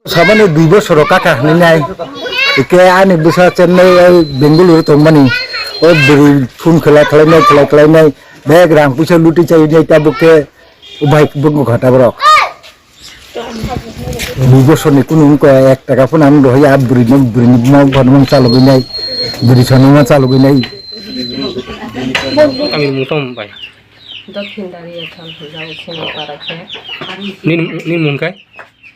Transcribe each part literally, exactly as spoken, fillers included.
Sabani dui bosor kaka hinwi nai. Ike ani bwsa Chennai, ai Bengaluru tongmani. O bwrwi phone khlai khlai nai, khlai khlai nai. Bek rang puisa luti chai nai tabuk khe. O bhai bwkha ta borok. Dui bosorni kunu wngkha ek taka phano ang rohoi a bwrwino, bwrwini buma buphano mang chalogwi nai. Bwrwi sano mang chalogwi nai. Tamni mung tong bai. Dokhin Daria thang hwnjao sini para khe. Nini, nini mung kai?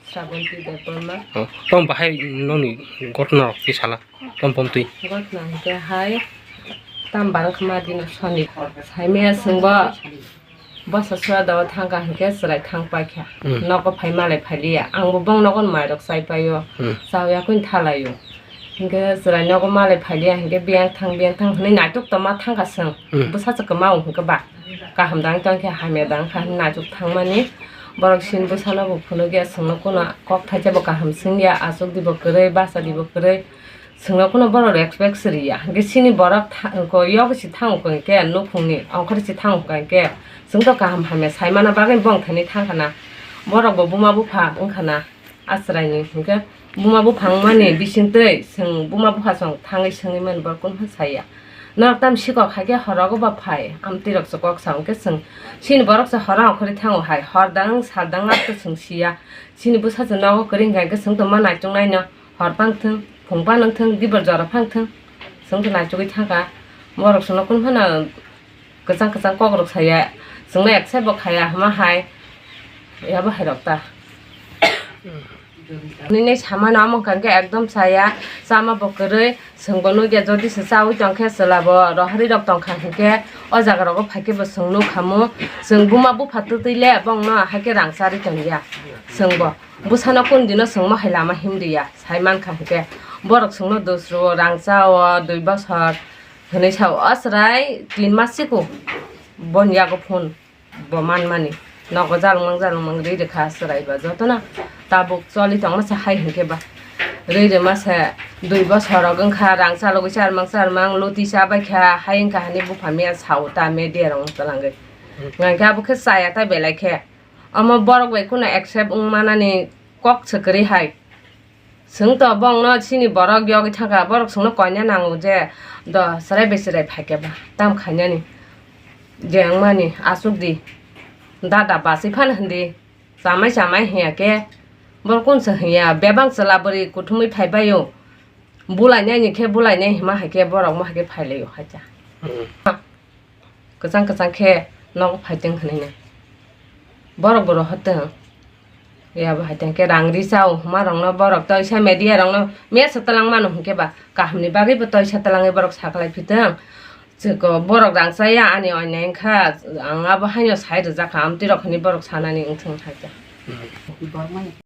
Srabanti Debbarma. Oh, tong bahai noni gotna rok ti sala. Tong pom twi. Gotna hwnkhe hai tam barang khma dino soni. Saimaya sengbo bosa sua dawa thangka hwnkhe chwrai thang paikha. Hmm. Nogo phai malai phailiya. Angbo bong nogo mairok chai paio. Hmm. Chao yakun thalaio. Hwnkhe chwrai nogo malai phailiya hwnkhe biyang thang, biyang thang hwnwi naitok tongma thangka chwng. Hmm. Bwsa chwkma wng hwnkhe ba. Kaham dang tong khe hamya dang kha hwnwi naitok thangmani. Borok sin bwsano bo phunukya chwngno kuno kok thaisa bo kaham swngya, achuk dibo kwrwi, basa dibo kwrwi. Chwngno kuno borok respect se riya. Hwnkhe chini borok tha-, ko yogo si thango khe nukhungni, ongkhorwi si thango khe chwng to kaham hamya saimana bagwi bong thani thangkhana. Borok bo buma bupha wngkhana. Achwraini hwnkhe buma buphang mani bisingtwi chwng buma bupha chwng thangwi swngwi mani borok kunu phan saya. Norok tam sikok hai khe horogo ba phai, amtwi rok se kok sa hwnkhe chwng chini borok se horo ongkhorwi thango hai, hor dang sal dang abo chwng siya. Chini bwsa se nogo kwrwi hwnkhe chwng tongma naichuknaino hor pang thwng, phung pang thwng, dibor jora phang thwng, chwng to naichugwi thangkha. Borok chwngno kunu phano kwchang kwchang kok rok saya, chwngno accept bo khaya hama hai, yabo hai rok ta. Nini samano amo hwnkha khe ekdom chaya, chama bo kwrwi, chwng bo nugya jodi se chaui tong khe chwla bo rohorwi rok tong kha hwnkhe o jaga rogo phai khe bo chwng nuk khamu, chwng buma bupha twtwi le bongno hai khe rang charwi tong ya chwng bo. Bwsano kunu dino chwng mohai lama himriya, sai mankha hwnkhe borok chwngno dusro rang chao dui bosor hwnwi sao, o chwrai tin mas siko boni yago phone bo manmani. Nogo jalwngmang jalwngmang rwi rwkha chwrai ba jotono tabuk choli tongma se hai hwnkhe ba rwi rwma se dui bosor rok wngkha rang chalogwi charwmang charwmang luti chabaikha hai wngkha hwnwi bupha miya sao ta media rok wng twlangwi. Hwnkhe abo khe chaya ta belai khe. Omo borok bai kheno accept wng manani kok se kwrwi hai. Chwng to bongno chini borok yogwi thangkha, borok chwngno koina nango je do chwrai bai chwrai phaikhe ba tam khainani. Je wngmani achuk di, dada bachwi phano hindi, chamai chamai hinya khe borok kun se hinya, bebak chwla bwrwi kuthumwi phaibaio, bulainani khe bulainai hima hai khe borok mo hai khe phailaio hai cha. Kwchang kwchang khe nogo phaiteng hwnwi nai. Borok bo rohor tong. Yabo hai tong khe rang ri chao huma rokno borok toisa media rokno mesa twlang mano hwnkhe ba kahamni bagwi bo toisa twlangwi borok saklai phi tong. Chwko borok rang chaya ani onnai wngkha ang abo haino sai rwjak kha amtwi rok hwnwi borok sanani wngthong hai khe.